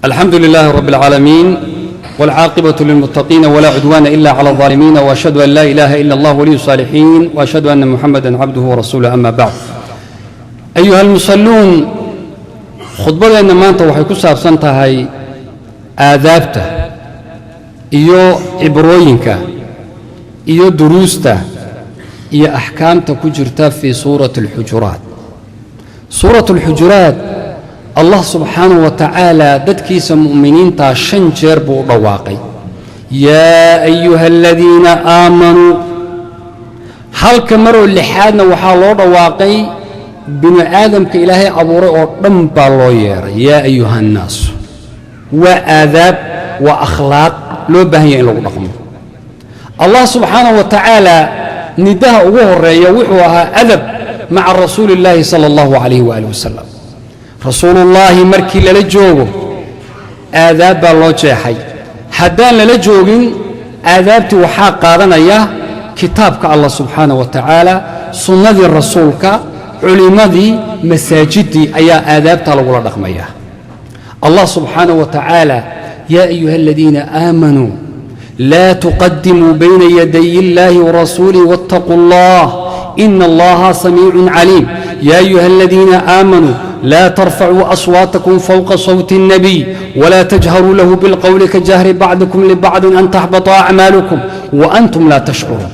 الحمد لله رب العالمين، والعاقبة للمتقين، ولا عدوان إلا على الظالمين، وأشهد أن لا إله إلا الله ولي الصالحين، وأشهد أن محمدا عبده ورسوله، أما بعد. أيها المصلون، khudbadeenna maanta waxay ku saabsan tahay aadaabta iyo cibrooyinka iyo duruusta iyo axkaamta ku jirta fii suurati alxujuraat. Suurat alxujuraat, Allah subxaanahu wa tacaala dadkiisa mu'miniintaa shan jeer buu u dhawaaqay: "Yaa ayuha aladiina aamanuu." Halka maroo lixaadna waxaa loo dhawaaqay binu aadamka Ilaahay abuuray oo dhan baa loo yeedhay: "Yaa ayuha annaas." Waa aadaab, waa akhlaaq loo baahan yahay in lagu dhaqmo. Allah subxaanahu wa tacaala nidaha ugu horeeya wuxuu ahaa adab maca rasuuli illaahi sala allahu calayh waaalih wasalam. Rasuulullaahi markii lala joogo aadaab baa loo jeexay. Haddaan lala joogin, aadaabtii waxaa qaadanaya kitaabka Allah subxaanaه wa tacaala, sunnadii rasuulka, culimmadii, masaajiddii ayaa aadaabtaa lagula dhaqmaya. Allah subxaanaه wa tacaala: "Yaa ayuha aladiina aamanuu laa tuqadimuu bayna yaday illaahi warasuulih waاttaquu allah, ina allaha samiicun caliim. Ya ayuha aladiina aamanuu laa tarfacuu aswaatakum fowqa sawti الnabiy wla tajharuu lahu bilqowli kajahri bacdikum libacdin an taxbata acmaalukum waantum laa tashcuruun."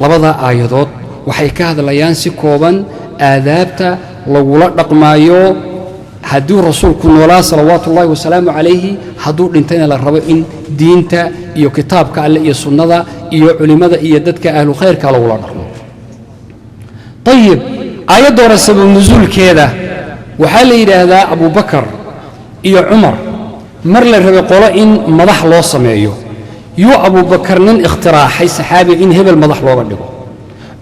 Labadaa aayadood waxay ka hadlayaan si kooban aadaabta lagula dhaqmaayo hadduu rasuulku noolaa, salawaatu ullahi wasalaamu calayhi, hadduu dhintayna la rabo in diinta iyo kitaabka Alle iyo sunnada iyo culimmada iyo dadka ahlu khayrka lagula dhaqmo. Ayib, aayadda hore sabab nusuulkeeda waxaa la yidhaahdaa Abubakar iyo Cumar mar la rabay qolo in madax loo sameeyo, yuu Abubakar nin ikhtiraaxay saxaabiga in hebel madax looga dhigo.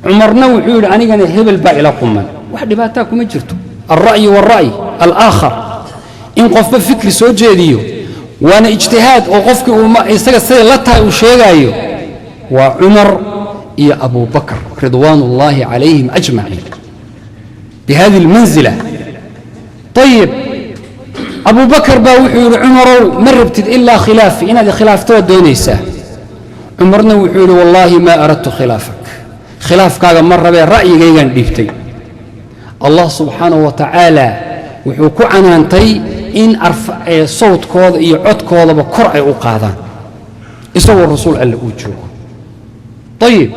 Cumarna wuxuu yidhi: "Anigana hebel baa ila quman." Wax dhibaataa kuma jirto, alra'yu waalra'y alaakhar, in qofba fikri soo jeediyo, waana ijtihaad oo qofkii uu isaga siday la tahay uu sheegaayo. Waa Cumar iyo Abubakar ridwaan ullaahi calayhim ajmaciin bihadihi almanzila. Ayib, Abubakar baa wuxuu yidhi: "Cumarow, ma rabtid ilaa khilaafi, inaad khilaafto waad doonaysaa." Cumarna wuxuu yidhi: "Wallaahi maa aradtu khilaafak, khilaafkaaga ma rabee, ra'yigaygaan dhiibtay." Allah subxaanahu wa tacaala wuxuu ku canaantay in sawdkooda iyo codkoodaba kor ay u qaadaan isagoo rasuul Alle uu joogo. Ayib,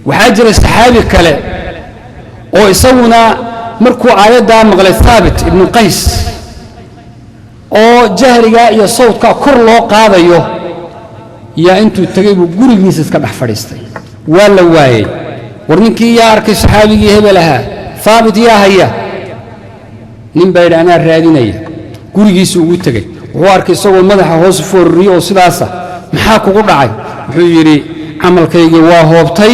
waxaa jira saxaabi kale oo isaguna markuu aayaddaa maqlay, Haabit ibnu Qays, oo jahrigaa iyo sawdkaa kor loo qaadayo, yaa intuu tegay buu gurigiisa iska dhex fadhiistay. Waa la waayey. "War ninkii yaa arkay, saxaabigii hebel ahaa, Haabit, yaa haya?" Nin baa yidhi: "Anaa raadinaya." Gurigiisuu ugu tegey, wuxuu arkay isagoo madaxa hoos foorriyo oo sidaasa. "Maxaa kugu dhacay?" Wuxuu yidhi: "Camalkaygii waa hoobtay."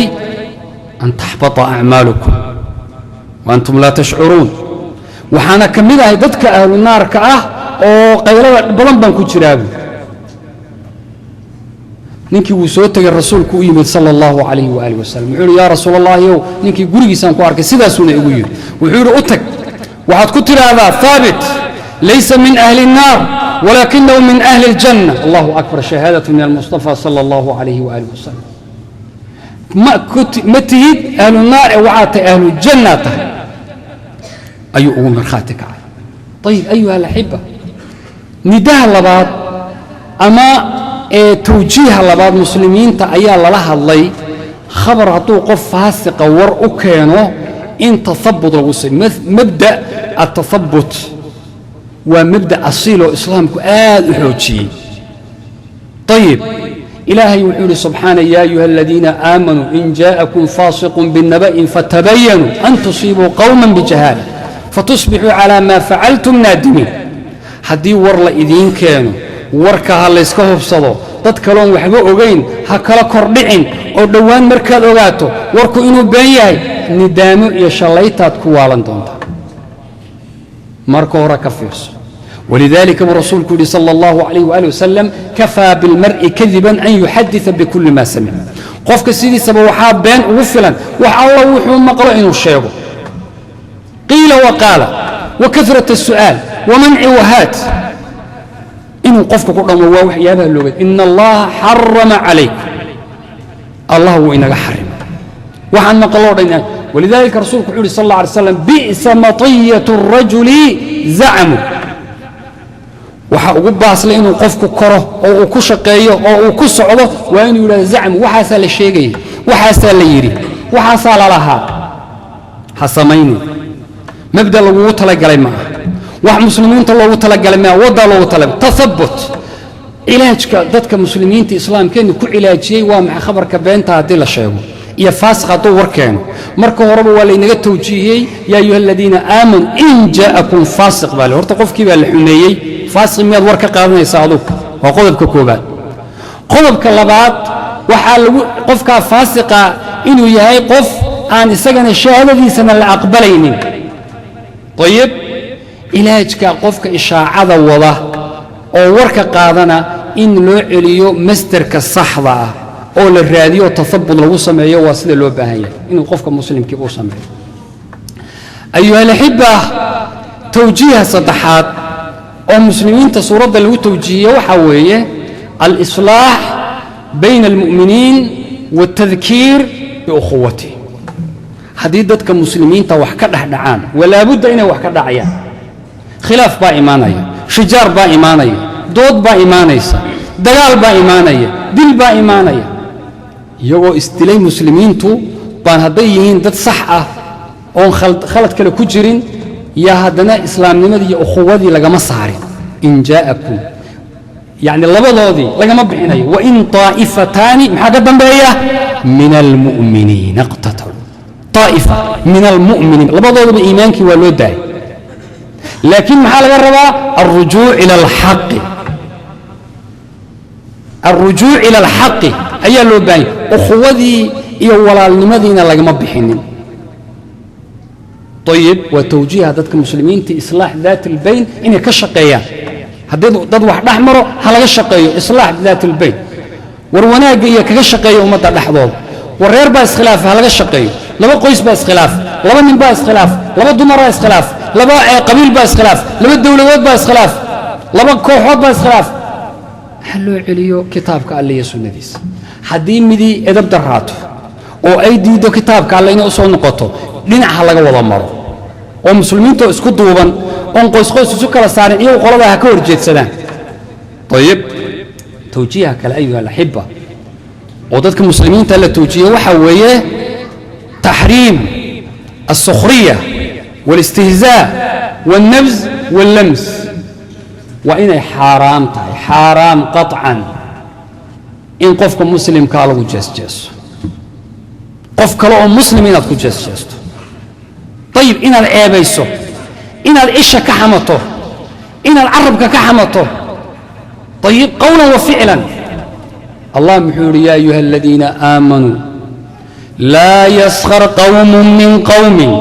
An taxbata acmaalukum wa antum laa tashcuruun. Waxaana ka mid ahay dadka ahlu naarka ah oo qaylada badan baan ku jiraabu. Ninkii wuu soo tegey, rasuulku u yimid sala allahu calayhi waaalih wasalam. Wuxuu yidhi: "Yaa rasuul Allahi ow, ninkii gurigiisaan ku arkay, sidaasuuna igu yidhi." Wuxuu yidhi: "U tag, waxaad ku tidhaahdaa Haabit laysa min ahli الnaar walaakinahu min ahli اljanna." Allahu akbar, shahaadatu min almustafa sala allahu calayhi waaalih wasalam. Ma tihid ahlu naar ee waxaad tahay ahlujanna tahay, ayuu ugu markhaati kacay. Ayib, ayuha alaxiba, nidaha labaad ama ee tawjiiha labaad muslimiinta ayaa lala hadlay. Khabar hadduu qof faasiqa war u keeno in tahabut lagu say. Mabda atahabut waa mabda asiil oo islaamku aad u xoojiyey. Ayib, Ilaahay wuxuu yidhi subxaana: "Ya ayuha aladiina aamanuu in jaa'akum faasiqun binaba'in fatabayanuu an tusiibuu qowma bijahaala fatusbixuu calaa maa facaltum naadimiin." Haddii war la idiin keeno, warka ha layska hubsado. Dad kaloon waxba ogayn ha kala kordhicin, oo dhowaan markaad ogaato warku inuu been yahay, nidaamo iyo shallaytaad ku waalan doontaa. Marka hore ka fiirso. Walidaalika buu rasuulku yidhi sala allahu calayh waali wasalam: "Kafaa bilmar'i kadiban an yuxadita bikulli maa samic." Qofka sidiisaba waxaa been ugu filan wax alla wuxuu maqlo inuu sheego, qiila wa qaala wa karat الsu'aal wa manci wahaat. Inuu qofku ku dhamo waa waxyaabaha looga. Ina Allaha xarama calaykum, Allah wuu inaga xarimay waxaan maqaloo dhan. Walidaalika rasuulku wuxuu yidhi sal alla alay slam: "Bi'sa matiyatu rajuli zacamu." Waxa ugu baaslay inuu qofku koro oo uu ku shaqeeyo oo uu ku socdo waa inuu yidhahdo zacmu, waxaasaa la sheegaya, waxaasaa la yidhi, waxaasaa lalahaa. Ha samaynin. Mabda lagugu talagalay ma aha, wax muslimiinta loogu talagalay maaha, waddaa loogu talagalay. Tahabut cilaajka dadka muslimiinta islaamkeennu ku cilaajiyey waa maxay? Khabarka beenta haddii la sheego iyo faasiq hadduu war keeno, marka horeba waa laynaga tawjiihiyey: "Yaa ayuha aladiina aamanuu in jaa'akum faasiq" baa le. Horta qofkii baa la xumeeyey. Faasiq miyaad war ka qaadanaysaa adugu? Waa qodobka koobaad. Qodobka labaad, waxaa lagu qofkaa faasiqa inuu yahay qof aan isagana shahaadadiisana la aqbalaynin. Ayib, cilaajka qofka ishaacada wada oo warka qaadana in loo celiyo masderka saxda ah oo la raadiyo, tahabut lagu sameeyo, waa sida loo baahan yahay inuu qofka muslimkii uu sameeyo. Ayuha alaxiba, tawjiiha saddexaad oo muslimiinta suuradda lagu tawjiihiye waxaa weeye alislaax bayna almu'miniin waاtadkiir biukhuwatihim. Haddii dadka muslimiinta wax ka dhexdhacaan, walaabudda inay wax ka dhacayaan, khilaaf baa imaanaya, shijaar baa imaanaya, dood baa imaanaysa, dagaal baa imaanaya, dil baa imaanaya. Iyagoo isdilay muslimiintu baan hadday yihiin dad sax ah oon khalad kale ku jirin, yaa haddana islaamnimadii iyo ukhuwadii lagama saarin. In jaa'akum, yacni labadoodii lagama bixinayo. Wain طaa'ifataani, maxaa ka dambeeya? Min almu'miniina iqtataluu, طaa'ifa min almu'miniin, labadoodaba iimaankii waa loo daayay. Laakiin maxaa laga rabaa? Alrujuuc ila alxaqi. Alrujuuc ila alxaqi ayaa loo baahanya. Ukhuwadii iyo walaalnimadiina lagama bixinin. Ayib, waa tawjiiha dadka muslimiinta, islaax daat albayn inay ka shaqeeyaan. Haddii dad wax dhex maro, ha laga shaqeeyo islaax daat albayn. War wanaagga iyo kaga shaqeeya ummadda dhexdooda. War reer baa iskhilaafa, ha laga shaqeeyo. Laba qoys baa iskhilaaf, laba nin baa iskhilaaf, laba dumaraa iskhilaaf, laba qabiil baa iskhilaaf, laba dowladood baa iskhilaaf, laba kooxood baa iskhilaaf. Ha loo celiyo kitaabka Alle iyo sunnadiisa. Haddii midii edab daraato oo ay diiddo kitaabka Alle inay u soo noqoto, dhinac ha laga wada maro oo muslimiintoo isku duuban oon qoys qoys isu kala saarin, iyagu qoladaa ha ka horjeedsadaan. Ayib, tawjiiha kale, ayuha alaxiba, oo dadka muslimiinta la tawjiihe waxaa weeye taxriim alsukhriya wاlistihzaa wاlnabz wاllams. Waa inay xaaraam tahay, xaaraam qaطcan, in qofka muslimkaa lagu jeesjeeso, qof kale oo muslim inaad ku jeesjeesto. Ayib, inaad ceebayso, inaad isha ka xamato, inaad carabka ka xamato. Ayib, qowlan wa ficlan. Allah muxuu yidhi: "Ya ayuha aladiina aamanuu laa yaskhar qowm min qowmin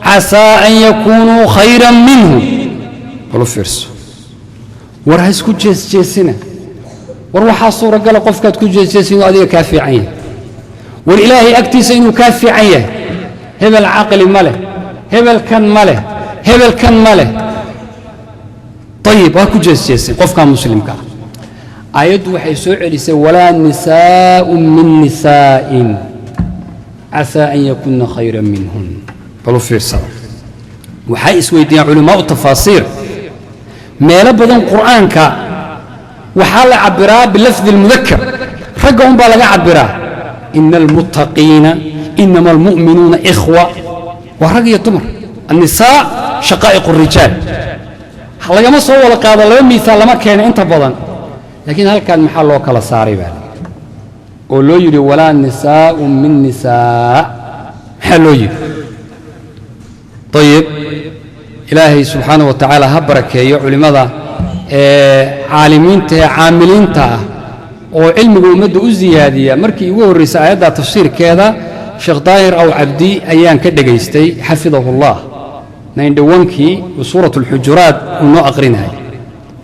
casaa an yakunuu khayra minhum." Balu fiirso. War ha isku jeesjeesina. War waxaa suuragala qofkaad ku jeesjeesa inuu adiga kaa fiican yahay. War Ilaahay agtiisa inuu kaa fiican yahay. Hebel caqli ma leh, hebelkan ma leh, hebelkan ma leh. Ayib, waa ku jeesjeesay qofkaa muslimka ah. Aayaddu waxay soo celisay: "Walaa nisaa'un min nisaa'in casaa an yakuna khayra minhun." Balu fiirsada. Waxay isweydiiyaan culamaau tafaasiir, meelo badan Qur'aanka waxaa la cabiraa bilafdi اlmudakar, ragga un baa laga cabiraa: ina almuttaqiina, inama almu'minuuna ikhwa. Waa rag iyo dumar. Annisaa shaqaa'iq الrijaal lagama soo wada qaado, laba miisaal lama keeno inta badan. Laakiin halkan maxaa loo kala saaray baa oo loo yidhi "walaa nisaa'un min nisaa"? Maxaa loo yidhi? Ayib, Ilaahay subxaana wa tacaala ha barakeeyo culimmada ee caalimiinta ee caamiliinta ah oo cilmiga ummadda u siyaadiya. Markii ugu horraysay aayadda tafsiirkeeda Sheekh Daahir Aw Cabdi ayaan ka dhegaystay, xafidahu llah, 91-kii suurat alxujuraat uu noo aqrinayay.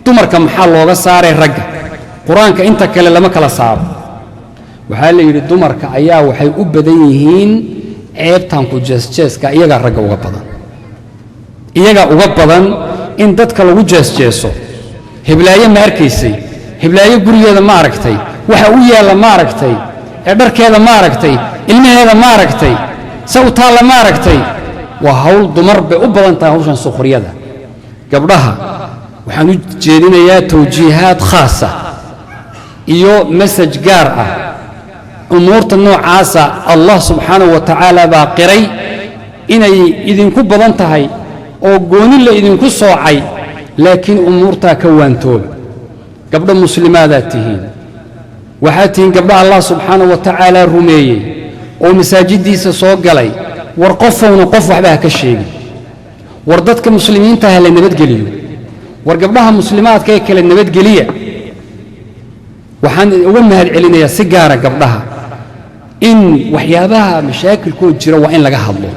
Dumarka maxaa looga saaray ragga? Qur-aanka inta kale lama kala saaro. Waxaa la yidhi dumarka ayaa waxay u badan yihiin ceebtan ku jeesjeeska, iyagaa ragga uga badan, iyagaa uga badan in dadka lagu jeesjeeso. Heblaayo ma arkaysay? Heblaayo gurigeeda ma aragtay? Waxa u yaalla ma aragtay? Ee dharkeeda ma aragtay? Ilmaheeda ma aragtay? Sawtaalla ma aragtay? Waa hawl dumar bay u badan tahay hawshan sukhriyada. Gabdhaha waxaan u jeedinayaa tawjiihaad khaasa iyo message gaar ah. Umuurta noocaasa Allah subxaanahu wa tacaala baa qiray inay idinku badan tahay oo gooni la idinku soocay, laakiin umuurtaa ka waantooba. Gabdho muslimaadaad tihiin, waxaad tihiin gabdho Allah subxaanahu wa tacaala rumeeyey oo masaajiddiisa soo galay. War qofowna qof waxba ha ka sheegin. War dadka muslimiinta ha la nabadgeliyo. War gabdhaha muslimaadka ee kale nabadgeliya. Waxaan uga mahad celinayaa si gaara gabdhaha in waxyaabaha mashaakilkood jira waa in laga hadlo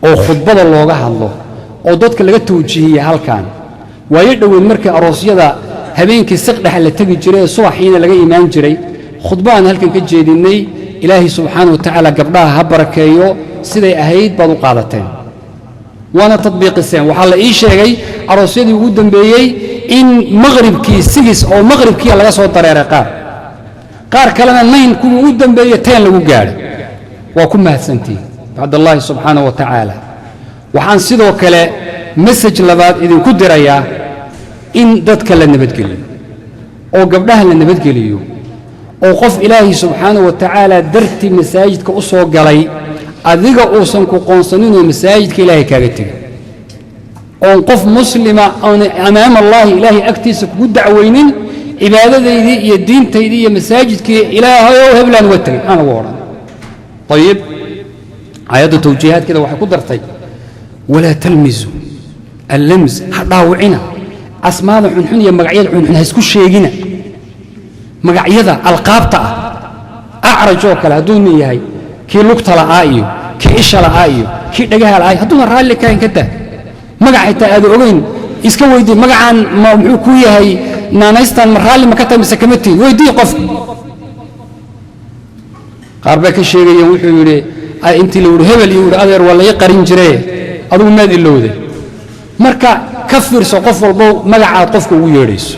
oo khudbada looga hadlo oo dadka laga tawjiihiya halkan. Waayo dhoweyd markii aroosyada habeenkii siqdhexa la tegi jiray ee subaxiina laga imaan jiray, khudba aan halkan ka jeedinnay, Ilaahay subxaana wa tacaala gabdhaha ha barakeeyo, siday ahayd baad u qaadateen waana tadbiiqiseen. Waxaa la ii sheegay aroosyadii ugu dambeeyey in maqribkii 6 oo maqribkiia laga soo dareeray, qaar kalena 9 kuwii u dambeeyey 10 lagu gaadhay. Waa ku mahadsantihin bacdallaahi subxaana wa tacaala. Waxaan sidoo kale message labaad idinku dirayaa in dadka la nabadgeliyo oo gabdhaha la nabadgeliyo, oo qof Ilaahay subxaana wa tacaala dartii masaajidka u soo galay adiga uusan ku qoonsaninoo masaajidka Ilaahay kaaga tegin, oon qof muslima oon amaama Allaahi Ilaahay agtiisa kugu dacweynin, cibaadadaydii iyo diintaydii iyo masaajidkii Ilaahayow heblaan uga tegay aan lagu odhan. Ayib, aayadda tawjiihaadkeeda waxay ku dartay walaa talmizu allams, ha dhaawicina asmaada xunxun iyo magacyada xunxun, ha isku sheegina magacyada alqaabta ah. Acraj oo kale hadduu nin yahay, kii lugta la'aa iyo kii isha la'aa iyo kii dhagaha la'aa, hadduuna raalli kahayn ka dah. Magac xitaa aada ogeyn iska weydii, magacaan ma muxuu kuu yahay? Naanaystan ma raalli ma ka tahay mise kama tihin? Weydii qofka. Qaar baa ka sheegayeen, wuxuu yidhi intii la yidhi hebel iyo yidhi adeer waa laga qarin jiree, adigu maad ilowday? Marka ka fiirso qof walbo magacaad qofka ugu yeedhayso.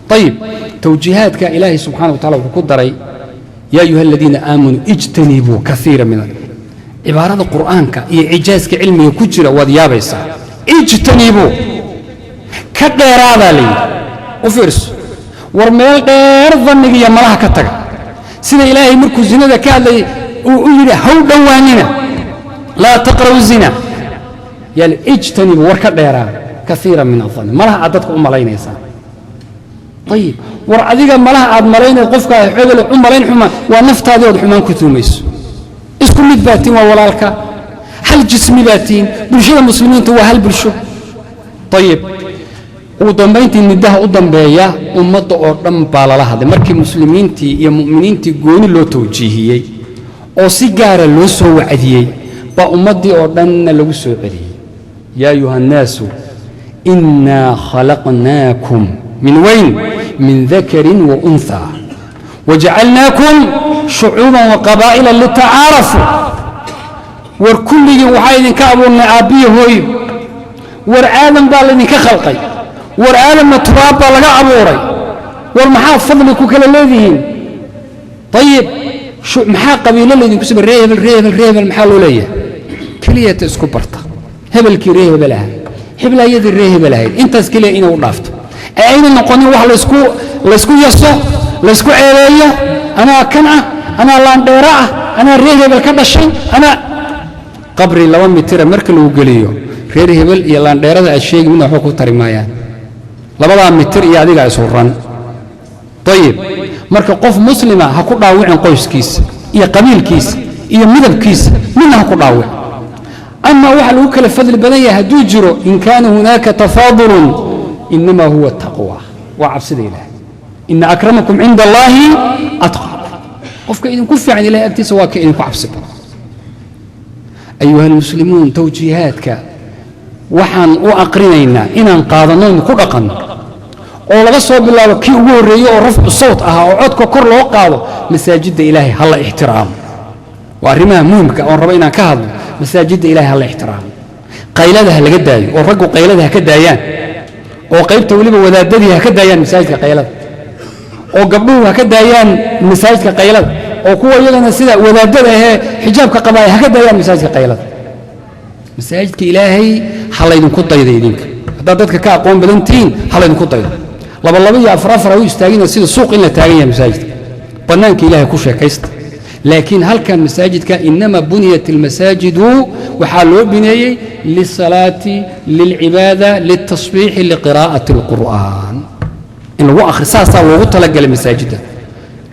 Ayib, tawjiihaadka Ilaahay subxana wa tacala wuxuu ku daray yaa ayuha aladiina aamanuu ijtanibuu kaiira min cibaarada qur'aanka iyo cijaaska cilmiga ku jira. Waad yaabaysaa. Ijtanibuu, ka dheeraadaa la yidhi. U fiirso, war meel dheer danniga iyo malaha ka taga. Sida Ilaahay markuu zinada ka hadlayay uu u yidhi haw dhowaanina, laa taqrabu zina, yaal ijtanibu, war ka dheeraa kaiira min adanni, malaha aad dadka u malaynaysaa. Ayib, war adiga malaha aad malaynayd qofkaa xogale u malayn xuma waa naftaadii ood xumaan ku tuumayso. Isku mid baa tiin, waa walaalka, hal jismi baa tiin, bulshada muslimiinta waa hal bulsho. Ayib, ugu dambayntii nidaha u dambeeya ummadda oo dhan baa lala hadlay. Markii muslimiintii iyo mu'miniintii gooni loo tawjiihiyey oo si gaara loo soo wacdiyey baa ummaddii oo dhanna lagu soo celiyey. Yaa ayuha annaasu innaa khalaqnaakum min weyn min dakarin wa unthaa wajacalnaakum shucuuban wa qabaa'ila litacaarafuu. War kulligiin waxaa idinka abuurnay aabbiyo hooyo. War Aadam baa laydinka khalqay, war Aadamna turaab baa laga abuuray. War maxaa fadli ku kala leedihiin? Ayib, maxaa qabiilo laydinku samey? Ree hebel, ree hebel, ree hebel maxaa loo leeyahay? Keliyata isku barta. Hebelkii ree hebel ahaa, heblaayadii ree hebel ahayd, intaas keliya inay u dhaafto ee ayna noqonin wax laysku yaso, laysku ceebeeyo. Anaa kan ah, anaa laandheero ah, anaa reer hebel ka dhashay, anaa qabri 2 mitira marka lagu geliyo, reer hebel iyo laandheerada aad sheegi midna waxba ku tari maayaan. 2-daa mitir iyo adigaa ishuran. Ayib, marka qof muslima ha ku dhaawicin qoyskiisa iyo qabiilkiisa iyo midabkiisa, midna ha ku dhaawicin. Ama waxa lagu kala fadli badan yahay hadduu jiro, in kaana hunaaka tafaadulun, inamaa huwa taqwa, waa cabsida Ilahay. Ina akramakum cinda Allaahi atqaakum. Qofka idinku fiican Ilahay agtiisa waa ka idinku cabsi badan. Ayuha almuslimuun, tawjiihaadka waxaan u aqrinaynaa inaan qaadanno, ku dhaqanno, oo laga soo bilaabo kii ugu horreeyey oo rafcu sawt ahaa oo codka kor loo qaado. Masaajidda Ilaahay ha la ixtiraamo, waa arrimaha muhimka oon rabo inaan ka hadlo. Masaajidda Ilahay ha la ixtiraamo, qaylada ha laga daayo, oo raggu qaylada ha ka daayaan. Oo qaybta weliba wadaadadii ha ka daayaan masaajidka qaylada, oo gabdhuhu ha ka daayaan masaajidka qaylada, oo kuwa iyagana sida wadaadada ahee xijaabka qabaaya ha ka daayaan masaajidka qaylada. Masaajidka Ilaahay ha laydinku dayda. Idinka haddaad dadka ka aqoon badan tihiin, ha laydinku daydo. Laba laba iyo afar afar ha u istaagina sida suuq in la taagan yahay. Masaajidka bannaanka Ilaahay ku sheekaysta, laakiin halkan masaajidka إنما بنيت المساجد waxaa loo bineeyey للصلاة، للعبادة، للتسبيح، لقراءة القرآن, in lagu akhri, saasaa loogu talagalay. Masaajidda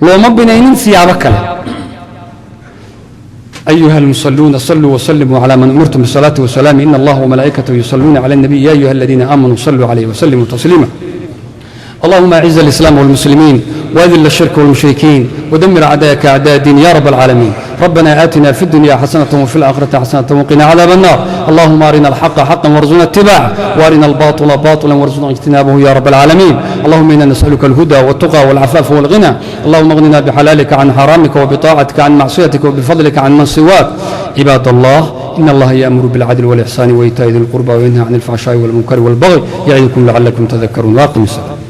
looma binaynin siyaabo kale. أيها المصلون، صلوا وسلموا على من أمرتم بالصلاة والسلام. إن الله وملائكته يصلون على النبي، يا أيها الذين آمنوا صلوا عليه وسلموا تسليما. اللهم أعز الإسلام والمسلمين، وأذل الشرك والمشركين، ودمر أعداءك أعداء الدين يا رب العالمين. ربنا آتنا في الدنيا حسنة وفي الآخرة حسنة وقنا عذاب النار. اللهم أرنا الحق حقا وارزقنا اتباعه، وأرنا الباطل باطلا وارزقنا اجتنابه يا رب العالمين. اللهم إنا نسألك الهدى والتقى والعفاف والغنى. اللهم اغننا بحلالك عن حرامك، وبطاعتك عن معصيتك، وبفضلك عن من سواك. عباد الله، إن الله يأمر بالعدل والإحسان وإيتاء ذي القربى وينهى عن الفحشاء والمنكر والبغي يعظكم لعلكم تذكرون. وأقم الصلاة.